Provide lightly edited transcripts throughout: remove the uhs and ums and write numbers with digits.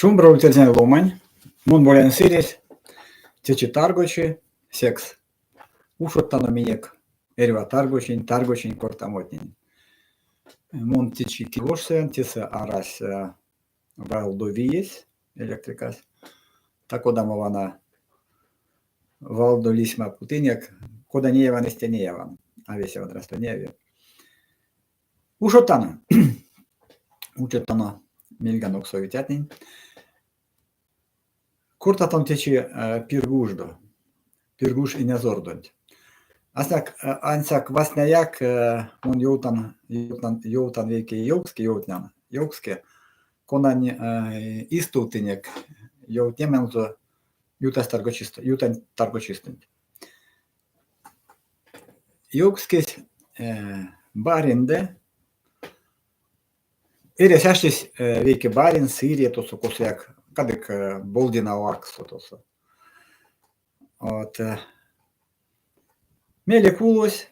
Шумбра ульть, эрзянь ломань! Мон молян Сыресь, течи таргочи, секс ушодтано минек эрьва таргочинь, таргочинь кортамотнень. Мон течи ошсоян, тесэ арась валдо виесь, электрикась. Та-кодамо вана валдо лисьма путынек, кода неяван, истя неяван, а весе вадрясто неяви. Ушодтано. Учотано мельганок совицятнень. Кортатано течи Пиргуждо, Пиргуж инязордонть. Ансяк, ансяк васняяк мон ёвтан, ёвтан, ёвтан вейке ёвкске, ёвтнян ёвкске, конань истувтынек ёвтнеманзо ютазь таргочистэ, ютань таргочистэнть. Ёвкскесь бариндэ. Эрясь-аштесь вейке барин, сыре тосо косояк, кадык Болдина вакссо тосо. Вот. Мейле кулось.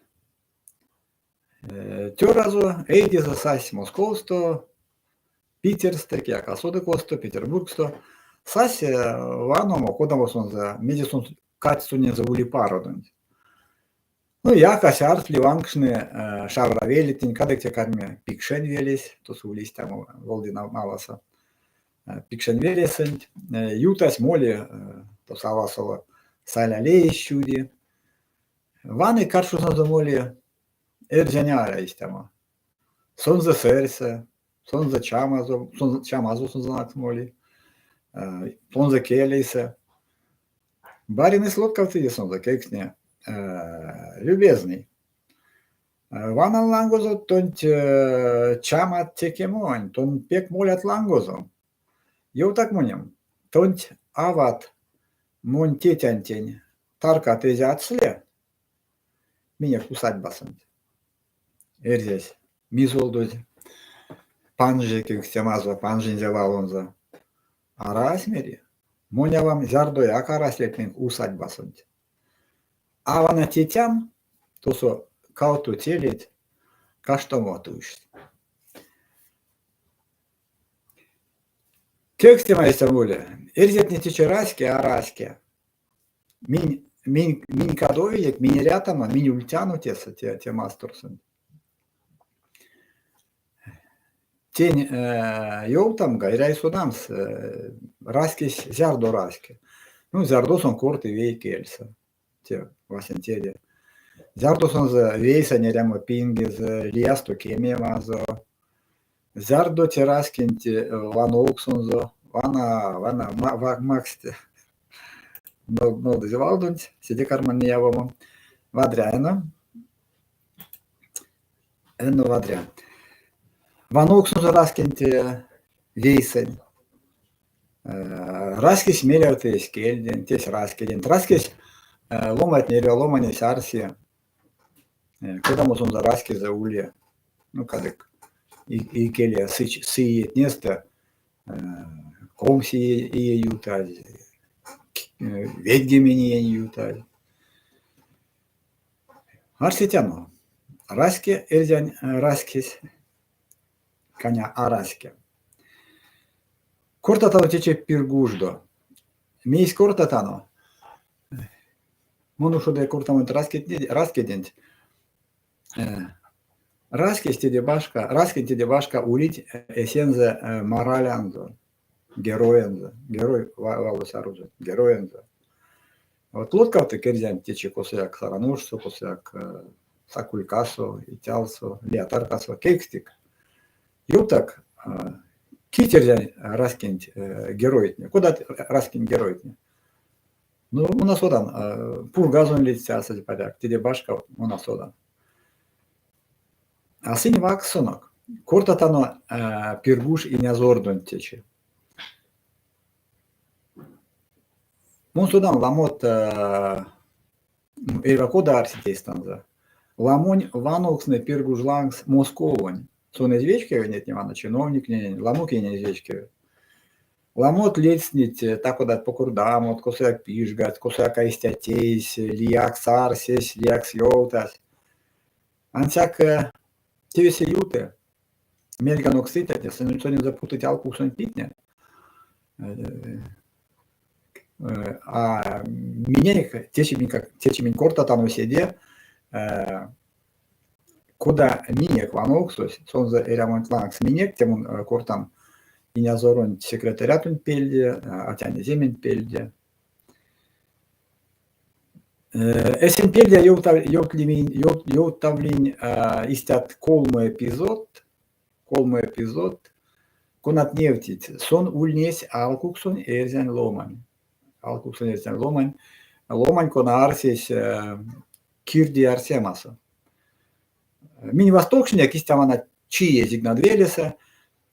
Цёразо, эйдезэ сась Московсто, Питерстэ, кияк а соды косто, Петербургсто. Сась ваномо, кодамо сонзэ, мезе сон кадсь сонензэ ули-пародонть. Ну, якась, ардтли, ванкшны шабра велетнень, кадык те карми Пикшень велесь, тосо ули истямо Болдина маласо. Пикшень велесэнть ютась, моли тосо авасоло Саля леесь чуди. Ваны каршозонзо моли эрзянь аля истямо. Сонзэ сэрьсэ, сонзэ чамазо, чамазо сонзэ моли, сонзэ келейсэ. Баринэсь лоткавтызе сонзэ, кевкстни: Любезный, ванан лангозот тонть чамат теке монь, тон пек молят лангозом. Ёвтак монем, тонть ават монь тетянтень тарка эзь ацле? Минек усадьбасонть. Эрзясь мизолдозь панжизе кевкстемазо, панжинзе валонзо. Арась, мери, монь авам зярдояк арасель тынк усадьбасонть. А вана тетям тосо кавто телеть каштомо тусь. Кевкстема истя моли: эрзятне течи раське, а раське? Минь, минь, минь кадовинек, минь эрятано, минь ультяно тесэ, те, те масторсонть. Тень ёвтамга эряви содамс, раськесь зярдо раське. Ну, зярдо сон корты вейке кельсэ, те васенцеде. Зярдо сонзэ вейсэнь эрямо пингезэ, лиясто кемемазо. Зярдо те раськенть вановксонзо, вана, вана, максть нолдызь валдонть, седе карман неявомо. Вадря эно. Эно вадря. Вановксонзо раськенть вейсэнь. Раськесь мелявты эсь кельденть, эсь раськеденть. Раськесь ломантне, эрьва ломанесь арси, кодамо сонзэ раськезэ ули. Ну, кадык икеле сы иетнестэ 20 ие ютазь, ведьгемень иень ютазь. Арсетяно, раське эрзянь раськесь, каня а раське. Кортатано течи Пиргуждо. Мейс кортатано? Мон ушодыя кортамонть раськеденть. Раськесь теде башка, раськенть теде башка улить эсензэ моралянзо, героензэ. Герой валось а рузонь, героензэ. Вот лоткавтык эрзянть течи косояк Сараношсо, косояк Сакулькасо, Ицялсо, лия таркасо, кевкстик. Ёвтак, кить эрзянь раськенть геройтне, кодат раськень геройтне? Ну, мон а содан, Пургазонь ледстясызь, паряк, теде башка мон а содан. А сынь вакссонок. Кортатано Пиргуж инязордонть течи. Мон содан, ламот эрьва кода арсить эйстэнзэ. Ламонь вановкстнэ Пиргуж лангс Московонь. Сон эзь вечкеве нетне вана чиновниктненень, ламо кинень эзь вечкеве. Ламот ледстнить та-кодат покордамот, косояк пижгадсть, косояк а истя тейсь, лиякс арсесь, лиякс ёвтась. Ансяк те весе юты. Мельганок сыцятне, сынь сонензэ путыть алкуксонь питне. А минек течи минь как течи минь кортатано седе, кода минек вановксось, сонзэ эрямонть лангс минек, те мон кортан инязоронть секретариатонть пельде, атянь эзементь пельде. Эсень пельде ёвтавлинь, ёвтавлинь истят колмо эпизодт, колмо эпизодт, конат невтить, сон ульнесь алкуксонь эрзянь ломань. Алкуксонь эрзянь ломань, ломань, кона арсесь кирди арсемасо. Минь вастокшнынек истя вана чиезь Игнадвелесэ,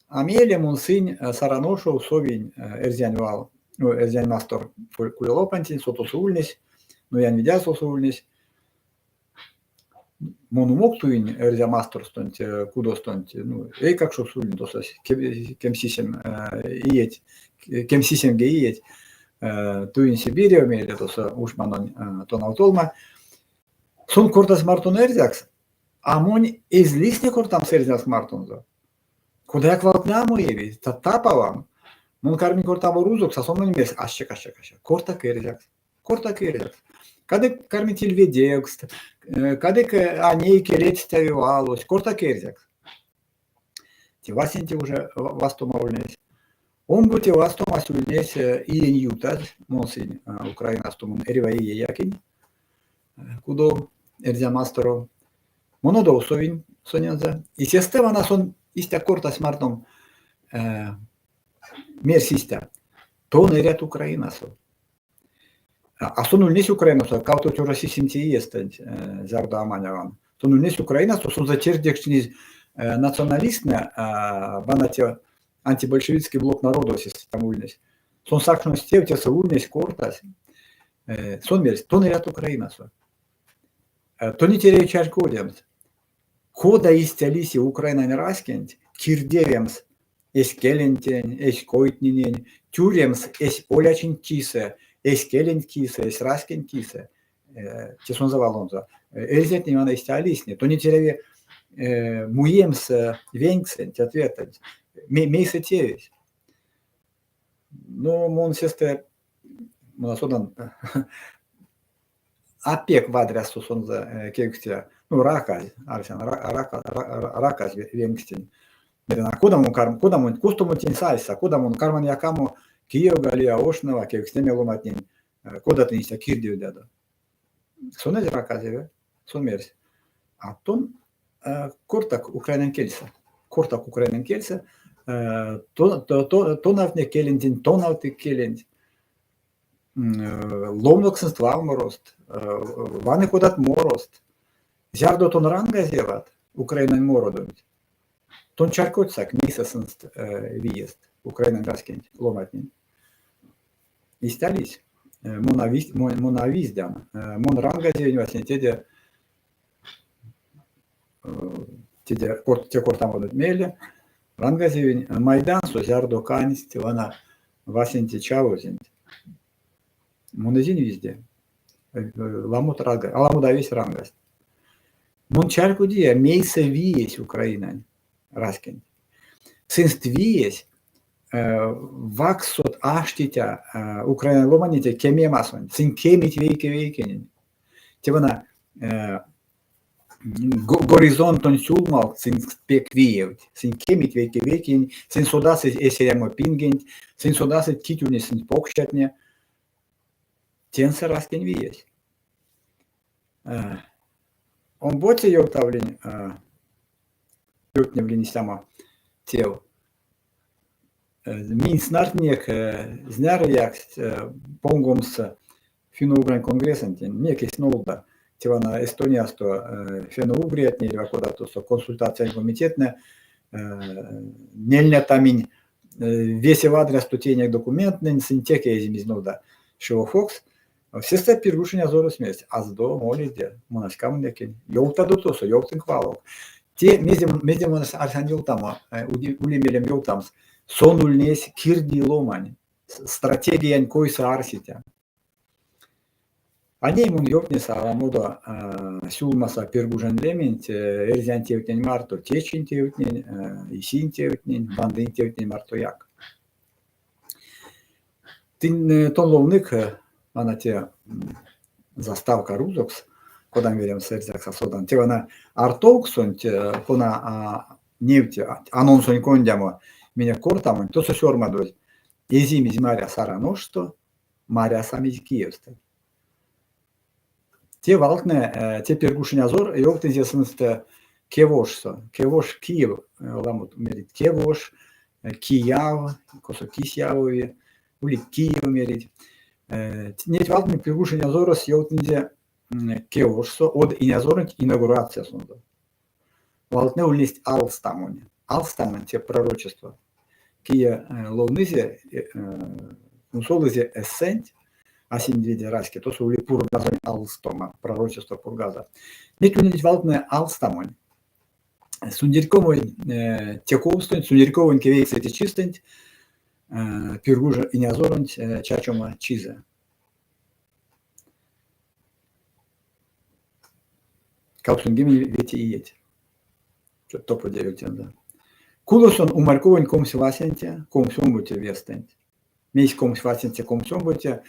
а мейле мон сынь Саран ошов, совинь Эрзянь вал, ну, Эрзянь мастор кулялопантень, сон тосо ульнесь, Нуянь Видяз тосо ульнесь. Мон умок туинь Эрзя масторстонть, кудостонть, ну, эйкакшокс ульнинь тосо, кемсисем иеть, кемсисемге иеть. Туинь Сибирев, мейле тосо ушманонь тонавтолма. Сон кортась мартон эрзякс, а монь эзь лисне кортамс эрзякс мартонзо. Кодаяк валтнэ а муевить, тапаван. Мон карминь кортамо рузокс, а сон монь мерсь: Ащек, ащек, ащек, кортак эрзякс. Кортак эрзякс. Кадык кармить ильведевкст, кадык а нейке ледстяви валось, кортак эрзякс. Те васенце уже вастома ульнесь. Омбоце вастомась ульнесь иень ютазь, мон сынь Украинасто, мон эрьва ие якинь кудов, Эрзя масторов. Мон одов совинь сонензэ. И сестэ вана сон истя кортась мартом, мерсь истя: Тон эрят Украинасо. А сон ульнесь Украинасо кавто тёжа сисемце иестэнть, зярдо а маняван. Сон ульнесь Украинасо, сонзэ тердекшнизь националисттнэ, вана те антибольшевистский блок народов сестэ там ульнесь. Сон сакшнось тев, тесэ ульнесь, кортась. Сон мерсь: Тон эрят Украинасо. Тонеть эряви чарькодемс, кода истя лиси Украинань раськенть кирдевемс эсь келентень, эсь койтненень, тюремс эсь олячинть кисэ, эсь келенть кисэ, эсь раськенть кисэ. Те сонзэ валонзо. Эрзятнень вана истя а лисни. Тонеть эряви муемс веньксэнть, ответэнть. Мейсэ тевесь? Ну, мон сестэ, мон а содан, а пек вадрясто сонзэ кевкстия. Ну, раказь, арсян, раказь венкстень. Мерян, а кода мон карм, кода мон, косто мон тень сайса, кода мон карман якамо Киевга, лия ошнэва, кевкстнеме ломантнень, кода тынь истя кирдевдядо. Сон эзь раказеве, сон мерсь: а тон кортак украинань кельсэ, кортак украинань кельсэ, тонавтнек келентень, тонавтык келенть. Ловнок сынст валморост, ваны кодат морост. Зярдо тон рангозеват украинань мородонть, тон чарькодьсак, мейсэ сынст виест, украинань раськенть, ломантнень. Истя лиссь. Мон а мон а виздян. Мон рангозевинь васня теде, теде те кортамодонть мейле, рангозевинь Майдансо, зярдо кандсть вана васенце чавозенть. Мон эзинь визде. Ламот ранга, аламодо а весть рангасть. Мон чарькодия, мейсэ виесь Украинань раськенть. Сынст виесь вакссот аштиця Украинань ломаненть кемемасонть. Сынь кемить вейке-вейкенень. Те вана горизонтонь сюлмавкст сынь пек виевть. Сынь кемить вейке-вейкенень, сынь содасызь эсь эрямо пингенть, сынь содасызь, кить ульнесть сынь покштятне. Теньсэ раськень виесь. Омбоце ёвтавлинь, ёвтневлинь истямо тев. Минь снартнинек знярояксть понгомс Финно-угрань конгрессэнтень, минек эзь нолда. Те вана Эстониясто финно-угриятне эрьва кодат тосо консультациянь комитетнэ нельнятаминь весе вадрясто теинек документтнэнь, сынь теке эзимизь нолда. Шио Фокс сестэ Пиргушин азорось мерсь: Аздо, молиде, мон а ськамонекень. Ёвтадо тосо, ёвтынк валонк. Те мезе, мезе мон арсян ёвтамо, ули мелем ёвтамс, сон ульнесь кирдий ломань, стратегиянь койсэ арсиця. А ней мон ёвтнеса аламодо сюлмаса Пиргужань лементь эрзянь тевтнень марто, течинь тевтнень, исинь тевтнень, вандынь тевтнень мартояк. Тынь тон ловнык, вана те заставка рузокс, кода меремс эрзякс а содан. Те вана артовксонть, кона невти анонсонь кондямо минек кортамонть, тосо сёрмадозь: Эзимизь маря Саран ошсто, марясамизь Киевстэ. Те валтнэ, те Пергуш инязор ёвтызе сынст Кевошсо. Кевош Киев ламот мерить Кевош, Кияв, косо кись явови, ули Киев мерить. Неть валтнэ Пергуш инязорось ёвтынзе Кевошсо од инязоронть инаугурациясонзо. Валтнэ ульнесть алстамонь. Алстамонь те пророчества. Кие ловнызе, кунсолызе эссенть, Асинь раське, тосо ули Пургазонь алстома, пророчество Пургаза. Неть ульнесть валтнэ алстамонь. Сундерьковонь те ковстонть, сундерьковонь кевейксэ те чистэнть Пиргужа инязоронть чачома чизэ. 85 иеть. Топодевельть тензэ. Кулось сон умарьковонь 25-це, 25-це вестэнть. Мейсь 25-це, 25-це,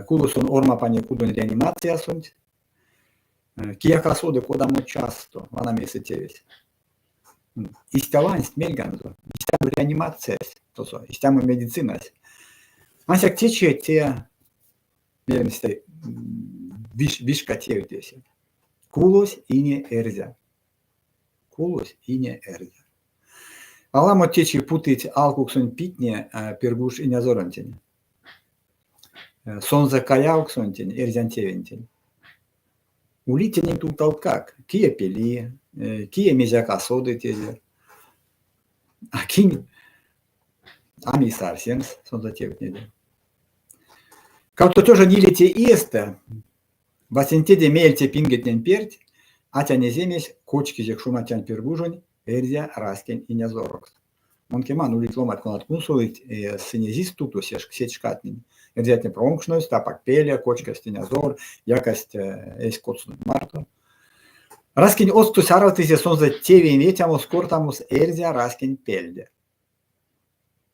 кулось сон ормапане кудонь реанимациясонть. Кияк а соды, кодамо чассто, вана мейсэ тевесь. Истя вансть мельганзо, истямо реанимациясь тосо, истямо медицинась. Ансяк течи те меремс вишка тев тесэ. Кулось ине эрзя. Кулось ине эрзя. Аламо течи путыть алкуксонь питне Пиргуж инязоронтень. Сонзэ каявксонтень, эрзянь тевентень. Ули тенень тувталткак, кие пели, кие мезеяк а соды теде, а кинь а мейсэ арсемс сонзэ тевтнеде. 24 иестэ васенцеде меельце пингетнень перть атянь эземесь кочкизе Кшуманцянь Пиргужонь эрзя раськень инязорокс. Мон кеман, улить ломанть, конат кунсолыть, сынь эзизь стувто сеть шкатнень. Эрзятне промкшность, апак пеле, кочкасть инязор, якасть эсь коцтонть марто. Раськень озксось аравтызе сонзэ тевень ветямос, кортамос эрзя раськень пельде.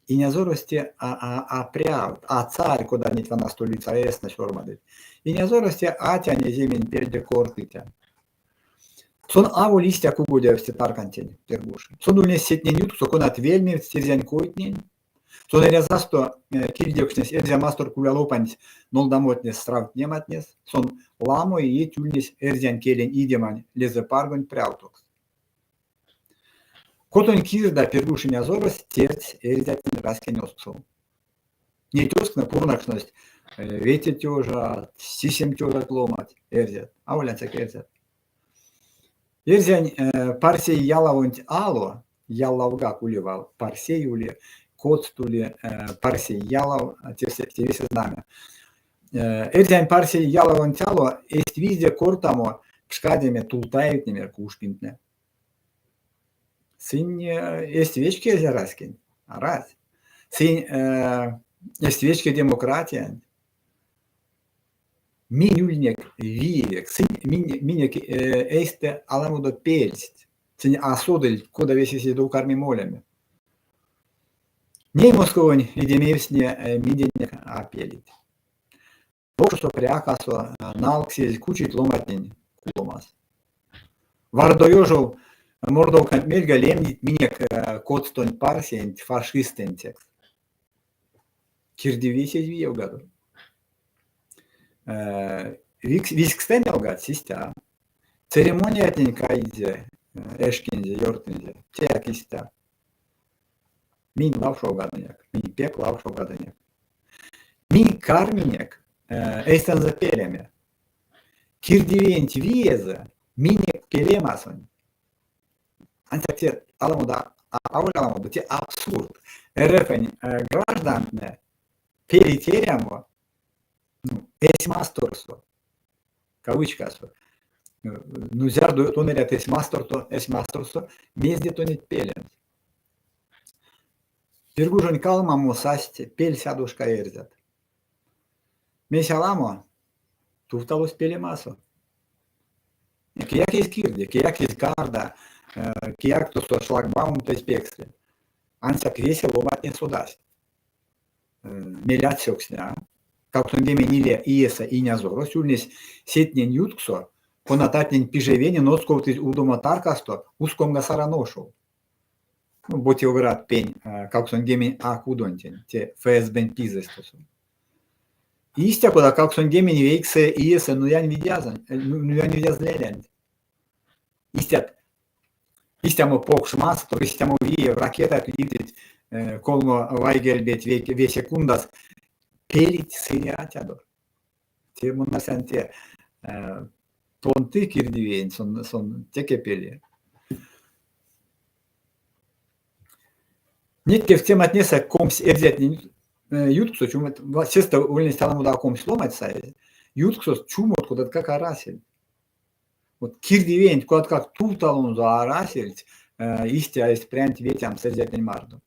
Инязорось те а прявт, а царь, кода неть вана столица эстнэ сёрмадыть. Инязорось те атянь эземень пельде кортыця. Сон аволь истя кугодявсь те таркантень, Пиргуж. Сон ульнесь сетнень ютксо, конат вельмевтсть эрзянь койтнень. Сон эрязасто кирдевкшнесь Эрзя Мастор кулялопанть нолдамотнес-сравтнематнес. Сон ламо иеть ульнесь эрзянь келень идемань лезэпаргонь прявтокс. Котонь кирда Пиргуж инязорось тердсь эрзятнень раськень озксов. Неть озктнэ пурнакшность вете тёжат, сисем тёжат ломанть, эрзят, аволь ансяк эрзят. Эрзянь парсей ялавонть ало, ялавгак ули вал, парсей ули, коцт ули, парсей ялав, те весе знамя. Эрзянь парсей ялавонть ало эзть визде кортамо пшкадеме Тултаевтне, Меркушкинтнэ. Сынь эзть вечке эрзя раськенть? Арась. Сынь эзть вечке демократиянть? Минь ульнек виевекс, сынь минек эйстэ аламодо пельсть. Сынь а содыльть, кода весе седе тов карми молеме. Ней Московонь идемевстне минденек а пелить. Локшосо, прякасо налксезь кучить ломантнень куломас. Вардоёжов мордовканть мельга лемдить минек коцтонь парсеенть фашистэнсекс. Кирдивиесь эзь виевгадо. Визькстэме ялгась истя. Церемониятнень каизе, эшкинзе, ёртынзе. Теяк истя. Минь лавшолгадынек, минь пек лавшолгадынек. Минь карминек эйстэнзэ пелеме. Кирдивиенть виезэ минек пелемасонть. Ансяк те аламодо, аволь аламодо, те абсурд. РФ-нь граждантнэ пелить эрямо эсь масторсо, кавычкасо. Ну, зярдо тон эрят эсь масторсо, эсь масторсо, мезде тонеть пелемс? Пиргужонь калмамо састь пельсядошка эрзят. Мейсь аламо? Тувталось пелемасо. Кияк эзь кирде, кияк эзь карда, кияк тосо шлагбаумт эзь пекстне. Ансяк весе ломантне содасть. Мелят сёксня, 84 иесэ инязорось ульнесь сетнень ютксо, конататнень пиже вене ноцковтызь удома таркасто ускомга Саран ошов. Ну, Ботевград пень 80 а кудонтень, те ФСБ-нь пизэсь тосо. Истя, кода 89 иесэ Нуянь Видязонь, Нуянь Видяз лелянть. Истят истямо покш мастор, истямо виев ракетат ливтить колмо вайгельбеть ве секундас, пелить сыре атядо. Те мон арсян те понты кирдивиенть, сон теке пели. Неть кевкстематнесэ 20 эрзятнень ютксо чумот, сестэ ульнесть аламодо 20 ломанть саезь, ютксост чумот кодаткак арасельть. Вот кирдивиенть кодаткак тувталонзо арасельть истя эсь прянть ветямс эрзятнень марто.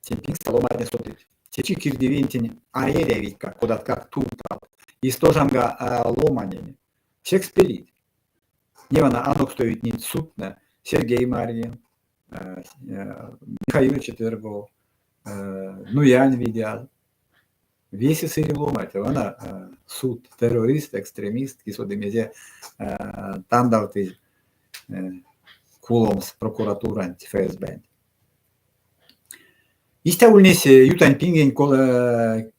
Тень пингстэ ломантне содыть. Течи кирдивиентень а эрявитькак кодаткак тувталт, истожамга ломанень. Секс пелить. Не вана анокставить неть судтнэ Сергей Марьин, Михаил Четвергов, Нуянь Видяз. Весе сыре ломанть, вана суд, террорист, экстремист, ки соды мезе тандавтызь куломс прокуратуранть, ФСБ-нть. Истя ульнесь ютань пингень 30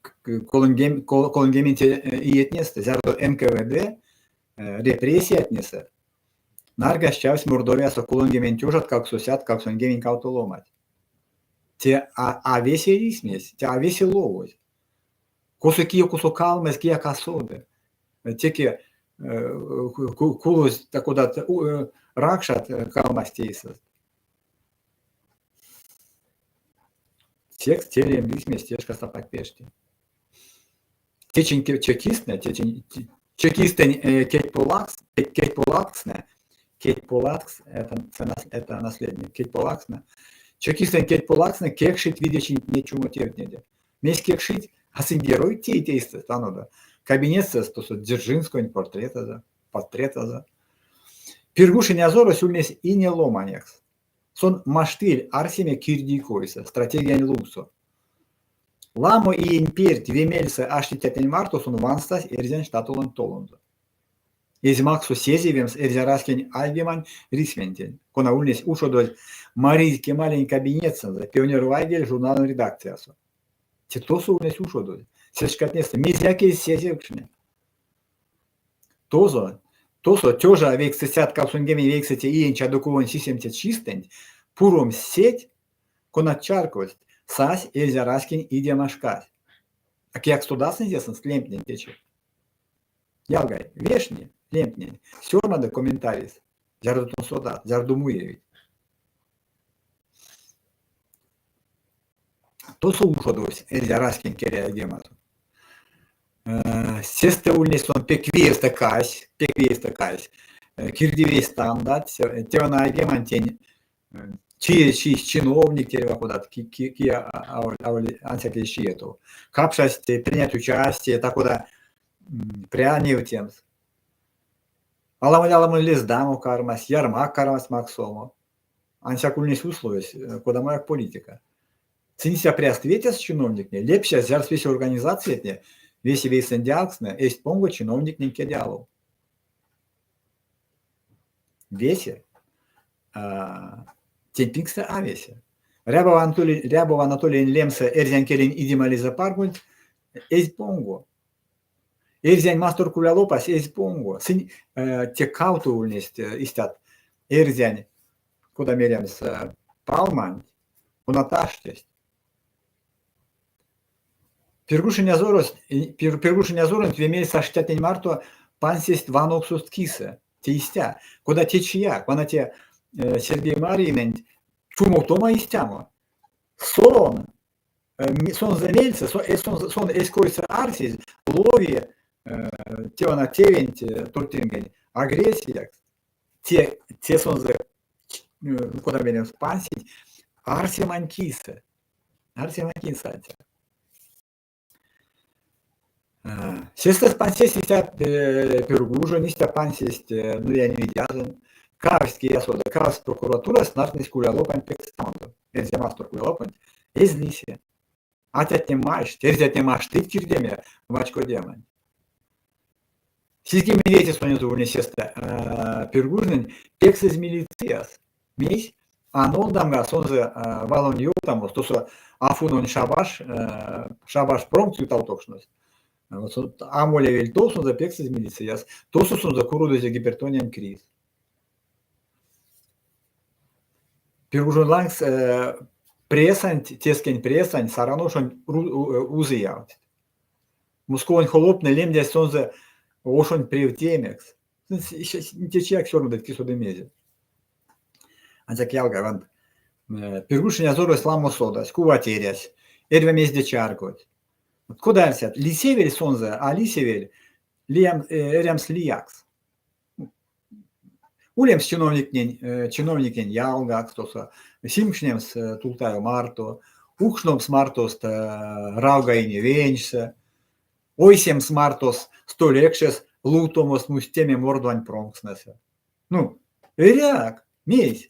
иетнестэ, зярдо НКВД репрессиятнесэ нарьгась чавсь Мордовиясо 30 882 ломанть. Те а весе лиснесь, те а весе ловозь. Косо кие косо калмазь, кияк а соды. Теке кулозь та-кодат ракшат калмасть эйсэст. Секс те лемдизь те шкас апак пеште. Течинь чекистнэ, течинь чекистэнь кедьполакс, кедьполадкстнэ, кедьполадкс это наследник, кедьполадкстнэ, чекистэнь кедьполадкстнэ кекшить видечинть неть чумо тевтнеде. Мезть кекшить? А сынь геройть теить эйстэст, оно Кабинетсэст тосо Дзержинскоень портретэзэ, портретэзэ. Пиргуж инязорось ульнесь ине ломанекс. Сон маштыль арсеме кирдийкойсэ, стратегиянь лувсо. Ламо иень перть ве мельсэ аштицятнень марто сон ванстась эрзянь штатолонть толонзо. Эзь максо сезевемс эрзя раськень айгемань рисьментень, кона ульнесь ушодозь Маризь Кемалень кабинетсэнзэ «Пионер вайгель» журналонь редакциясо. Те тосо ульнесь ушодозь. Се шкатнестэ мезеяк эзь сезевкшне. Тосо, тосо 1989 иень чадыковонь сисемце чистэнть пуромсть сеть, конат чарькодсть, сась эрзя раськень идема шкась. А кияк содасынзе сынст лемтнень течи? Ялгай, вешни лемтнень, сёрмады комментарийс, зярдо тон содат, зярдо муевить. Тосо ушодовсь эрзя раськень келейгемазо. Сестэ ульнесь сон пек виевстэ кайсь, пек виевстэ кайсь. Кирдивесь тандадсь, те вана айгемантень чиезь чийсь чиновник эрьва кодат, кие аволь ансяк эзь чие тов. Капшасть принять участие, та-кода пря невтемс. Аламонь-аламонь лездамо кармась, ярмак кармась максомо. Ансяк ульнесь условиясь, кодамояк политика. Сынь пряст ветясть чиновниктне, лепштясть зярс весе организациятне, весе вейсэндявкстнэ эзть понго чиновниктнень кедь алов. Весе. Тень пингстэ а весе. Рябов Анатолий, Рябов Анатолиень лемсэ эрзянь келень идема лезэпаргонть эзь понго. Эрзянь мастор кулялопась эзь понго. Сынь те кавто ульнесть истят эрзянь, кода меремс, палманть, конат аштесть. Пиргуж инязорось, Пиргуж инязоронть ве мельс аштятнень марто пансесть вановксост кисэ. Те истя, кода течияк, вана те Сергей Марьинэнть чумовтома истямо. Сон сонзэ мельсэ, сон эсь койсэ арсесь, лови те вана тевенть тортингень агрессиякс, те, те сонзэ, кода меремс, пансить арсемань кисэ. Арсемань кисэ ансяк. Сестэ пансесть истят Пиргужонь, истя пансесть Нуянь Видязонь. Кавксть, кие соды, кавксть прокуратурась снартнесь кулялопанть пекстамонзо. Эрзя Мастор кулялопанть эзь лисе. Атятне майшсть, эрзятне маштыть кирдеме вачкодеманть. Сизьгемень вете сонензэ ульнесь сестэ Пиргужнэнь пексызь милицияс. Мейсь? А нолдамга сонзэ валонь ёвтамос, тосо Афунонь шабаш, шабаш промкс ютавтокшнось. А молевель тов сонзэ пексызь милицияс, тосо сонзэ куродызе гипертониянь криз. Пиргужонь лангс прессанть, тескень прессанть Саран ошонь узыявтсть. Московонь холоптне лемдясть сонзэ ошонь превтемекс. Течияк сёрмадыть ки соды мезе. Ансяк ялга, вант, Пиргуж инязорось ламо содась, кувать эрясь, эрьва мезде чарькодсь. Кода арсят, лисевель сонзэ, а лисевель лиям, эрямс лиякс? Улемс чиновниктнень, чиновникень ялгакс тосо, симкшнемс Тултаев марто, укшномс мартост Рав иневенчсэ, ойсемс мартост столь экшес лувтомо смусттеме мордвань промкстнэсэ. Ну, эряк, мейсь?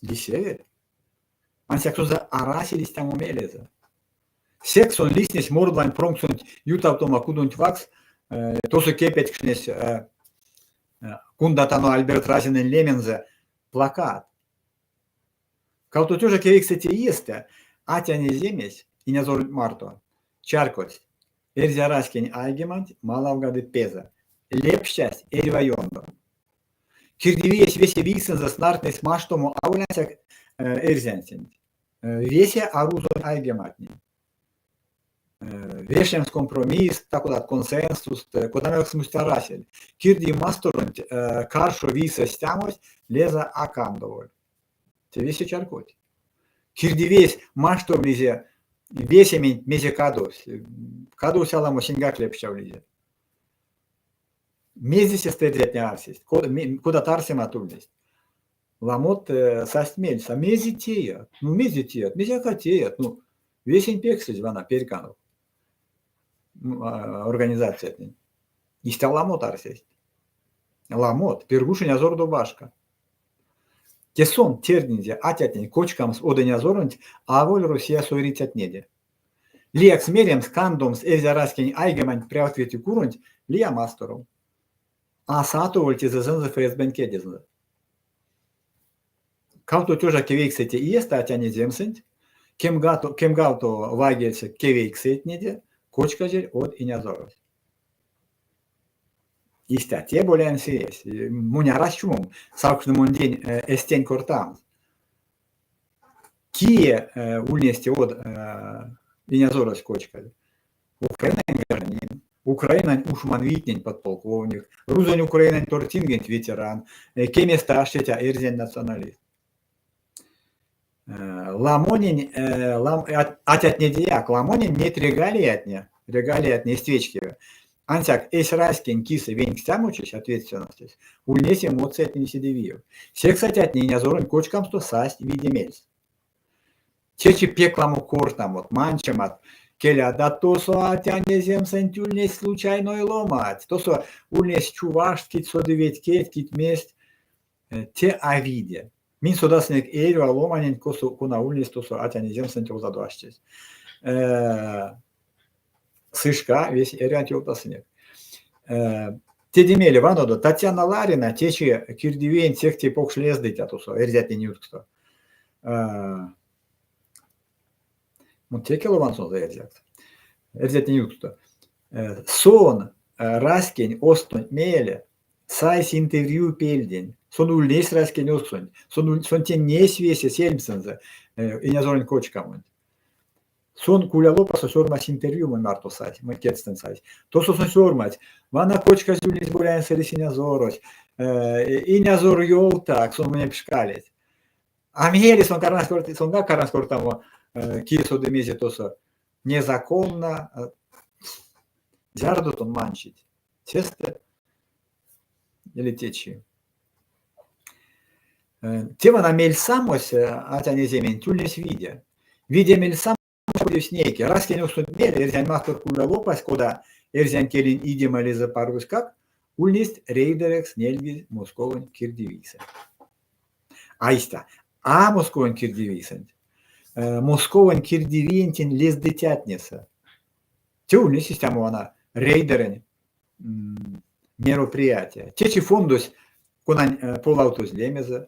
Лисевель. Ансяк сонзэ арасель истямо мелезэ. Секс сон лиснесь мордвань промксонть ютавтома кудонть ваксс, тосо кепедькшнесь кундатано Альберт Разинэнь лемензэ плакат. Кавто тёжа кевксэте иестэ атянь эземесь инязоронть марто чарькодсь, эрзя раськень айгеманть малавгады пезэ, лепштясь эрьва ёндо. Кирдивиесь весе вийсэнзэ снартнесь маштомо аволь ансяк эрзянсенть, весе а рузонь айгематнень. Вешнемс компромисст, та-кодат консенсуст, кодамояк смусть арасель. Кирди масторонть каршо вийсэ стямось лезэ а кандоволь. Те весе чарькодть. Кирдивиесь маштовлизе весементь, мезе кадовсь. Кадовсь аламо, сеньгак лепштявлизе. Мезе сестэ эрзятне арсесть? Кодат арсемат ульнесть? Ламот састь мельс, а мезе теят? Ну, мезе теят? Мезеяк а теят. Ну, весень пексызь вана перьканок организациятнень. Истя ламот арсесть. Ламот. Пиргуж инязордо башка. Те сон тердинзе атятнень кочкамс од инязоронть аволь Россиясо эрицятнеде. Лиякс меремс, кандомс эрзя раськень айгеманть прявт ветикуронть лия масторов. А сатоволь тезэзэнзэ ФСБ-нь кедезэнзэ. Кавто тёжа кевейксэте иестэ атянь эземсэнть, кемгавтово вайгельсэ кевейксэтнеде кочказель од инязорось. Истя, те Боляень Сыресь. Монь арась чумом, савкшны мондень эстень кортамс. Кие ульнесь те од инязорось кочказь? Украинань гражданин, Украинань ушманвийтнень подполковник, рузонь-украинань тортингенть ветеран, кеместэ аштиця эрзянь националист. Ламонень, атятнедеяк, ламонень неть регалиятне, регалиятне эзть вечкеве. Ансяк эсь раськень кисэ венькстямочись, ответственностесь, ульнесь эмоциятнень седе виев. Секс атятне инязоронь кочкамсто састь виде мельс. Течи пек ламо кортамот, манчемат, келя, да тосо атянь эземсэнть ульнесть случайной ломать, тосо ульнесть чувашт, кить содыветькеть, кить мезть. Те а виде. Минь содасынек эрьва ломаненть, косо кона ульнесь, тосо атянь эземсэнть озадо аштесь. Сышка весь эрьванть ёвтасынек. Теде мейле ванодо, Татьяна Ларина течи кирдивиень сехте покш лездыця тосо, эрзятнень ютксто. Ну, теке ломань сонзэ эрзякс. Эрзятнень ютксто. Сон раськень озкстонть мейле сайсь интервью пельдень. Сон ульнесь раськень озксонть. Сон, сон тень несь весе сельмсэнзэ инязоронь кочкамонть. Сон кулялопасо сёрмадсь интервью монь марто сась, монь кедьстэнь сась. Тосо сон сёрмадсь: Вана кочказь ульнесь Боляень Сыресь инязорось, инязор ёвтак, сон монень пшкалесь. А мейле сон кармась сонгак кармась кортамо, кие соды мезе тосо незаконно, зярдо тон манчить, сестэ или течи. Те вана мельсамось атянь эзементь ульнесь виде. Виде мельсамось ульнесь нейке. Раськень озксонть мейле эрзянь мастор кулялопась, кода эрзянь келень идема лезэпаргоськак, Ульнесть рейдерэкс нельгизь Московонь кирдивийсэ. А истя, а Московонь кирдивийсэнть, Московонь кирдивиентень лездыцятнесэ. Те ульнесь истямо вана рейдерэнь мероприятия. Течи фондось, конань полавтозь лемезэ,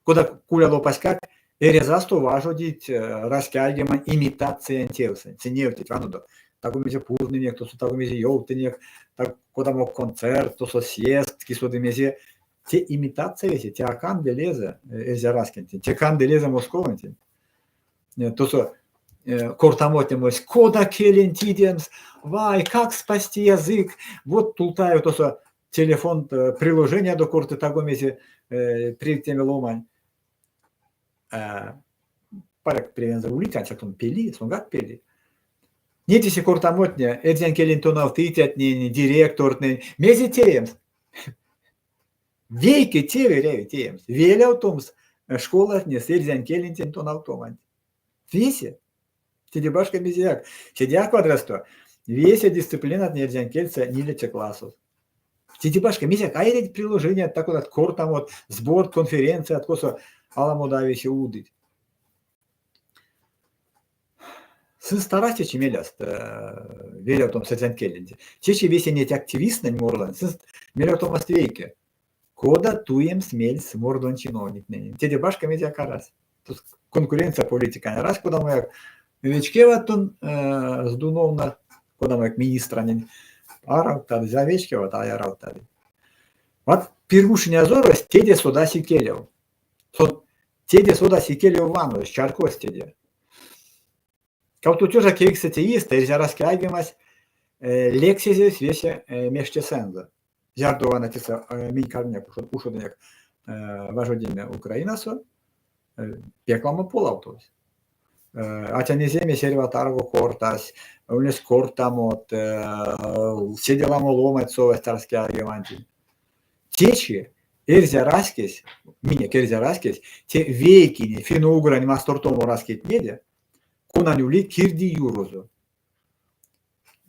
кода кулялопаськак, эрязасто важодить раськеайгемань имитациянь тевсэнть. Сынь невтить, ванодо, таго мезе пурнынек, тосо таго мезе ёвтынек, так кодамо концерт, тосо съезд, ки соды мезе. Те имитация весе, те а канды лезэ эрзя раськентень, те канды лезэ Московонтень. Тосо кортамотне мольсть, кода келенть идемс, вай, как спасти язык. Вот Тултаев тосо телефон приложениядо корты таго мезе превтеме ломань. Паряк превензэ улить, ансяк сон пели, сонгак пели. Неть весе кортамотне эрзянь келень тонавтыцятнень, директортнэнь, мезе теемс? Вейке тев эряви теемс, велявтомс школатнес эрзянь келентень тонавтоманть. Весе. Теде башка мезеяк. Седеяк вадрясто, весе дисциплинатне эрзянь кельсэ нилеце классос. Теде башка мезеяк а эрявить приложеният, та-кодат кортамот, сборт, конференцият, косо аламодо а весе удыть. Сынст арасть течи мелест велявтомс эрзянь келенть. Течи весе неть активисттнэнь мордвань сынст мелявтомаст вейке: кода туемс мельс мордвань чиновниктненень. Теде башка мезеяк арась. Тут конкуренция политикань арась кодамояк. Вечкеват тон Здуновна, кодамояк министранень, аравтадызь, а вечкеват, а аравтадызь. Вот Пиргуж инязорось теде содась икелев. Сон теде содась икелев ванозь, чарькодсь теде. Кавто тёжа кевкстыця иестэ эрзя раськеайгемась лексезевсь весе мештесэнзэ. Зярдо вана тесэ минь карминек ушодынек важодеме Украинасо, пек ламо полавтовсь. Атянеземесь эрьва тарго кортась, ульнесь кортамот, седе ламо ломанть совасть раськеайгемантень. Течи эрзя раськесь, минек эрзя раськесь, те вейкине финно-угрань мастортомо раськетнеде, конань ули кирдиюрозо.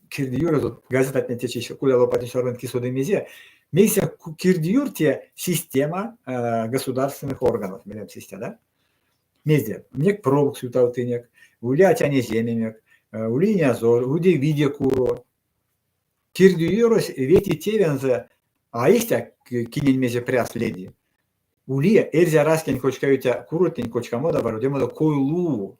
Кирдиюрозо, газетатне течи кулялопатне сёрмадыть ки соды мезе, мейсэ кирдиюр те система государственных органов, меремс истя, да? Мезде? Минек промкс ютавтынек, ули атянеземемек, ули инязор, ули виде куро. Кирдиюрось вети тевензэ а истя кинень мезе пряс леди. Ули эрзя раськень кочкавиця куротнень кочкамодо важодемадо койлув,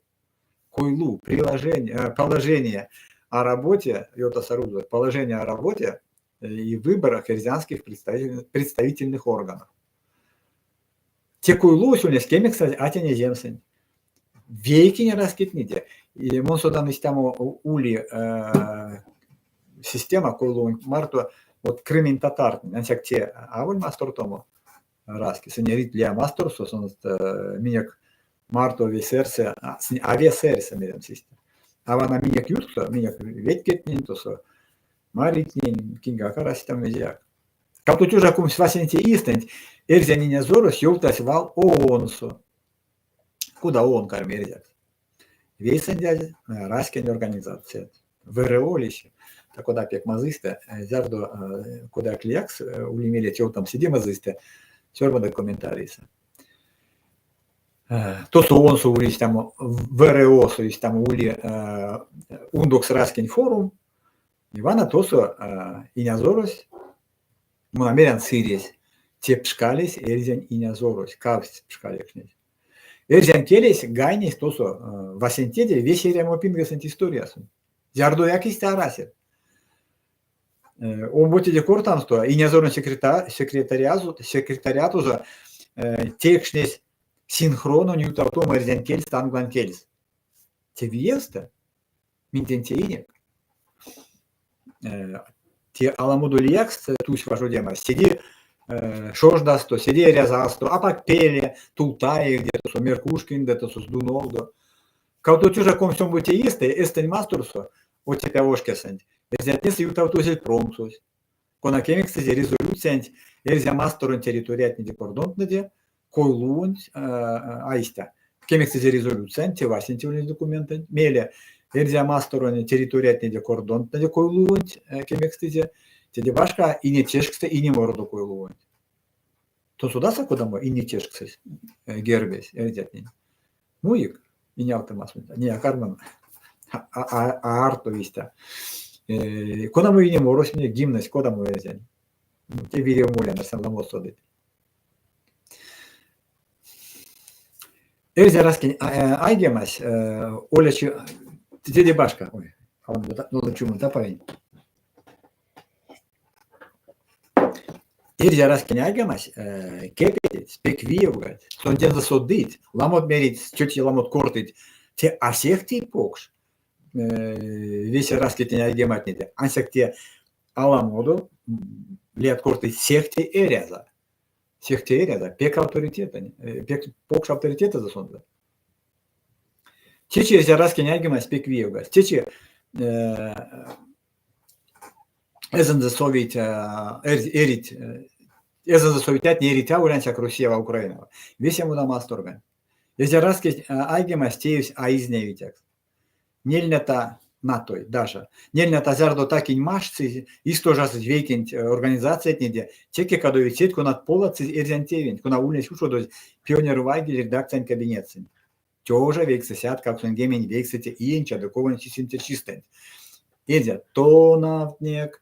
койлув, приложение, положение о работе, ёвтаса рузокс, положение о работе и выборах эрзянских представительных органов. Те койлувось ульнесь кемекстазь атянеземсэнть. Вейкине раськетнеде. И мон содан истямо ули система койлувонть марто вот крымень татартнэнь, ансяк те аволь мастортомо раське, сынь эрить лия масторсо, сынст минек марто весерсэ, сынь а весерсэ меремс истя. А вана минек ютксо, минек ветькетнень тосо, маритнень, киньгак арась там мезеяк. Кавто тёжа 20 васенце иестэнть эрзянь инязорось ёвтась вал ООН-со. Кода ООН карми эрзякс? Вейсэндязь раськень организацият. ВРО лиси. Та кода пек мазыйстэ, зярдо кодаяк лиякс ули мелеть ёвтамс седе мазыйстэ, сёрмадык комментарийсэ. Тосо ООН-со ули истямо, ВРО-со истямо ули Ундокс раськень форум. И вана тосо инязорось, мон а мерян сыресь, те пшкалесь эрзянь инязорось, кавксть пшкалекшнесь. Эрзянь келесь гайнесь тосо васенцеде весе эрямопингесэнть историясонть. Зярдояк истя арасель. Омбоцеде кортамсто инязоронь секретариатозо теекшнесь синхрононь ютавтома эрзянь кельстэ англань кельс. Те виевстэ. Минь тень теинек. Те аламодо лиякс тусь важодемась. Седе шождасто, седе эрязасто, апак пеле Тултаевде, тосо Меркушкиндэ, тосо Здуновдо. Кавто тёжа комсьомбоце иестэ Эстэнь масторсо, Отепявошкасонть, эрзятнесэ ютавтозель промксось, кона кемекстызе резолюциянть Эрзя масторонь территориятнеде кордонтнэде, койлувонть а истя. Кемекстызе резолюциянть, те васенце ульнесь документэнть. Мейле Эрзя масторонь территориятнеде кордонтнэде койлувонть кемекстызе. Теде башка, ине тешкстэ ине мородо кой-лувонть. Тон содасак кодамо ине тешксэсь, гербесь эрзятнень? Муик инеалтымасонть, не а карман а артови истя. Кодамо ине морось минек гимнась, кодамо эрзянь? Те вирев молян, арсян ламот содыть. Эрзя раськень айгемась олячи теде башка, ой, чумом тапавинь. Эрзя раськень айгемась кепедсь, пек виевгадсь, сондензэ содыть, ламот мерить, чуть ламот кортыть, те а сехте покш весе раськетнень айгематнеде, ансяк те аламодо, лият кортыть, сехте эряза. Сехте эряза, пек авторитетэнь, пек покш авторитетэзэ сонзэ. Течи эрзя раськень айгемась пек виевгадсь. Течи эзэнзэ совить эрить эзэнзэ совитятне эрить аволь ансяк Россиява, Украинава. Весе модамасторга. Эрзя раськесь айгемась теевсь а изнявитякс. Нельнята натой даже. Нельнята зярдо такинь маштсызь, истожасызь вейкенть организациятнеде, теке кадовить сеть, конат поладсызь эрзянь тевенть, кона ульнесь ушодозь Пионер вайгель редакциянь кабинетсэнть. 1989 иень чадыковонь сисемце чистэнть. Эрзят, тонавтнек,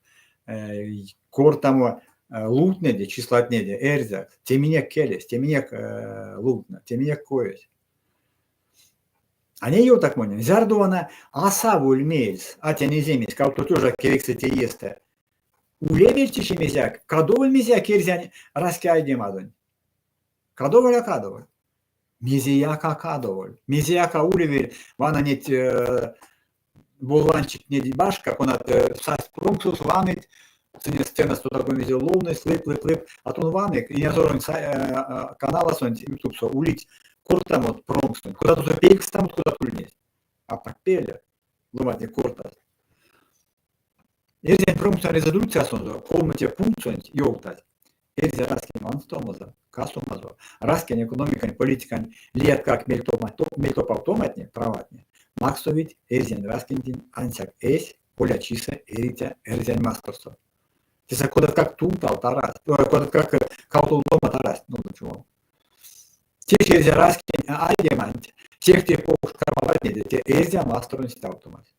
кортамо лувтнеде, числатнеде, эрзят, те минек келесь, те минек лувтнэ, те минек коесь. А ней ёвтак монень, зярдо вана а саволь мельс атянь-эземесь кавто тёжа кевксэте иестэ, улевель течи мезяк, кадоволь мезяк эрзянь раськеайгемадонть? Кадоволь а кадоволь? Мезеяк а кадоволь. Мезеяк а улевель вана неть болванчиктнеде башка, конат састь промксос, ваныть, сынь сценасто таго мезе ловность, лып-лып-лып. А тон ванык, Инязоронь каналасонть Ютубсо улить кортамот промкстонть, кодат тосо пелькстамот, кодат ульнесть. Апак пеле ломантне кортасть. Эрзянь промксонь резолюциясонзо колмо те пунктсонть ёвтазь, Эрзя раськень ванстомазо, касомазо, раськень экономикань, политикань лияткак мельтопавтоматне, праватне максовить эрзянь раськентень ансяк эсь олячисэ эриця Эрзянь Масторсо. Тесэ кодаткак тувталт арасть, кодаткак кавтолдомат арасть, нолдыть чумом. Течи эрзя раськень айгеманть сехте покш кармаватнеде те Эрзя Масторонь стявтомась.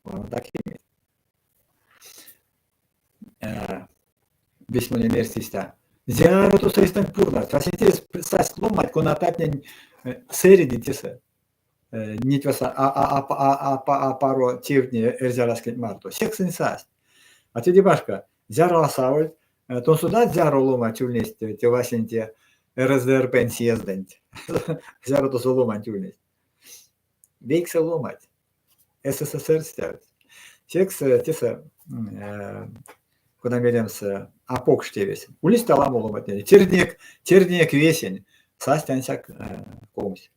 Вана так и Весть монень мерсть истя. Зяро тосо эйстэнк пурнасть. Васенцесь састь ломанть, конататнень сэредить тесэ. Неть васа апаро тевтне эрзя раськенть марто. Секс сынь састь. А теде башка, зяро а савольть, тон содат, зяро ломанть ульнесть те васенце РСДРП-нь съездэнть? Зяро тосо ломанть ульнесть? Вейксэ ломанть. СССР стявтсь. Секс тесэ, кода меремс, а покш тевесь. Улить аламо ломантне. Тердинек, тердинек весень, састь ансяк 20.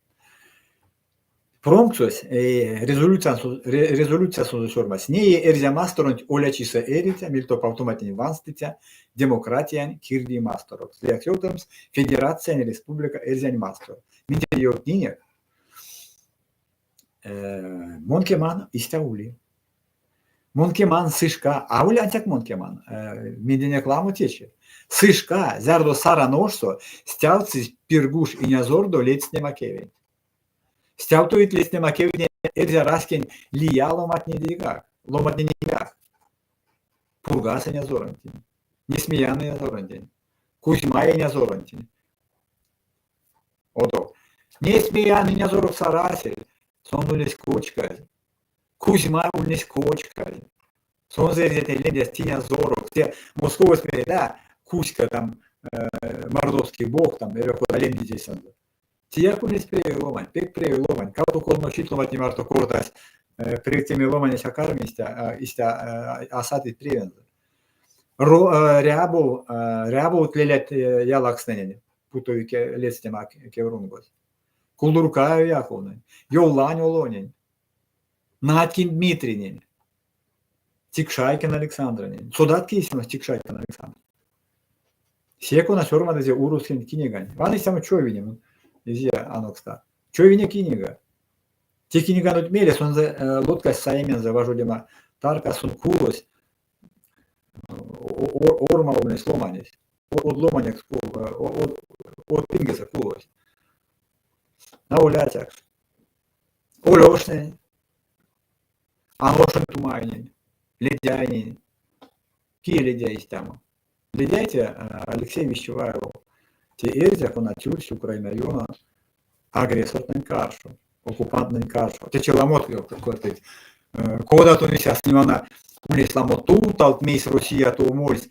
Промксось резолюциясонзо сёрмадсь: Ней Эрзя масторонть олячисэ эриця, мельтопавтоматнень ванстыця, демократиянь кирдий масторокс. Лиякс ёвтамс, Федерациянь Республика Эрзянь Мастор. Минь те ёвтнинек. Мон кеман, истя ули. Мон кеман, сы шка, аволь ансяк мон кеман, минденек ламо течи. Сы шка, зярдо Саран ошсо стявтсызь Пиргуж инязордо ледстнема кевенть. Стявтовить ледстнема кевтне эрзя раськень лия ломантнедеяк, ломантнененьгак. Пургас инязоронтень, Несмеян инязоронтень, Кузьма инязоронтень. Одов. Несмеян инязорокс арасель, сон ульнесь кочказь. Кузьма ульнесь кочказь. Сонзэ эрзятне лемдясть инязорокс. Те Московось мери, да, Кузька там, мордовский бог там, эрьва кода лемдить эйсэнзэ. Теяк ульнесь превей ломань, пек превей ломань. Кавто колмо чить ломантне марто кортась, превтеме ломанесь а карми истя, истя а сатыть превензэ. Рябов, Рябов лелят ялакстнэнень путови ледстнема кеврунгось. Кулдуркаев Яковнень, Йовлань Олонень, Надькин Дмитрийнень, Тикшайкин Александрнень. Содат ки истямо Тикшайкин Александр? Се, кона сёрмадызе урускень киниганть. Вана истямо човине, эзия анокста. Човине кинига. Те киниганть мейле сонзэ лоткась саемензэ важодема таркас, сон кулось. Орма ульнесь ломанесь. Од ломанекс од пингесэ кулось. Аволь атякш. Олёшнень, Аношонь Тумайнень, Ледяйнень. Кие Ледяй истямо? Ледяй те Алексей Вещеваев. Те эрзя, кона тюрсь Украина ёно агрессортнэнь каршо, оккупанттнэнь каршо. Течи ламот кортыть, кода тон истя снимана ульнесь ламо тувталт, мейс Россия тов мольсь.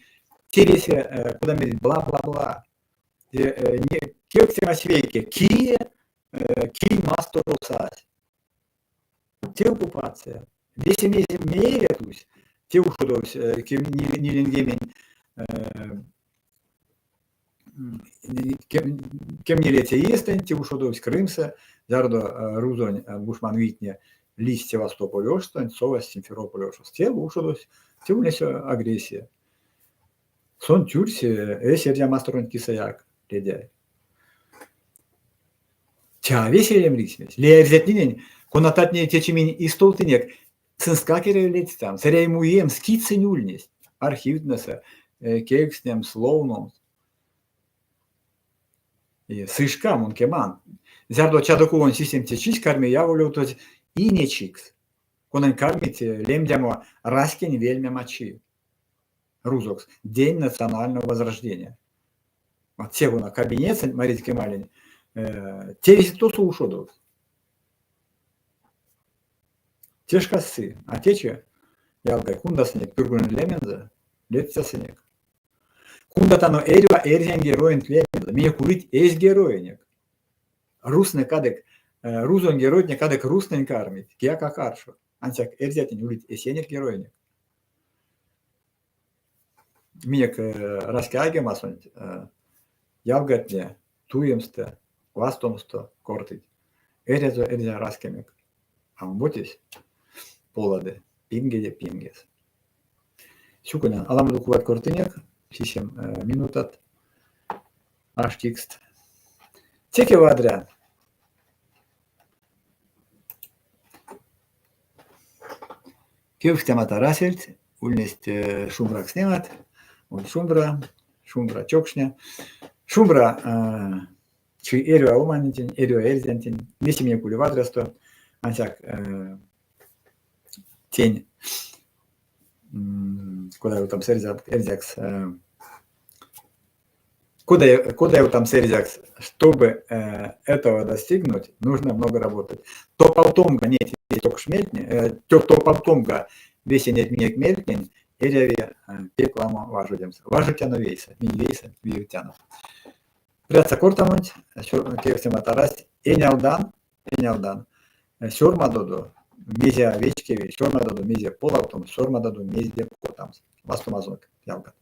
Те весе, кода мерить, бла-бла-бла. Кевкстемась вейке, кие кинь масторов сась? Те оккупация. Весе мезе мейле тусь, те ушодовсь ниленьгемень кемнилеце иестэнть, те ушодовсь Крымсэ, зярдо рузонь бушманвийтне лиссть Севастополь ошстонть, совасть Симферополь ошс. Те ушодовсь, те ульнесь агрессия. Сон тюрсь эсь эрзя масторонть кисэяк, Ледяй. Чави селем рисьмесь. Лия эрзятненень, конататне течи минь истолтынек, сынсткак эряви ледстямс, эряви муемс, кить сынь ульнесть. Архивтнесэ кевкстнемс, ловномс. Сы шка, мон кеман, зярдо чадыковонь сисемце чись карми яволявтозь Инечикс, конань кармить лемдямо раськень вельмема чи. Рузокс День национального возрождения. Вот се вона кабинетсэнть Маризь Кемалень тевесь тосо ушодовсь. Те шкас сы, а течи ялгай кундасынек Пургунонь лемензэ, ледстясынек. Кундатано эрьва эрзянь героенть лемензэ, минек улить эсь героенек. Рузтнэ кадык, рузонь геройтне кадык рузтнэнь кармить, кияк а каршо. Ансяк эрзятнень улить эсенек героенек. Минек раськеайгемасонть ялгатне туемстэ, вастомсто кортыть: Эрязо эрзя раськенек, а омботесь полады пингеде пингес. Сюконян, аламодо кувать кортынек, сисем минутат аштикст. Теке вадря! Кевкстемат арасельть, ульнесть шумбракстнемат, ульть шумбра, шумбра чокшне. Шумбра чи эрьва ломанентень, эрьва эрзянтень, весе минек ули вадрясто, ансяк тень, кода ёвтамс эрзякс, Кода, кода ёвтамс эрзякс, чтобы этого достигнуть, нужно много работать. Топавтомга неть покш мельтне, топавтомга весе неть минек мельтнень эряви пек ламо важодемс. Важодтяно вейсэ, минь вейсэ виевтяно. Прядса кортамонть, кевкстемат арасть. Энялдан, энялдан, сёрмадодо, мезе а вечкеви, сёрмадодо, мезе полавтомс, сёрмадодо, мезде кортамс. Вастомазонк, ялгат.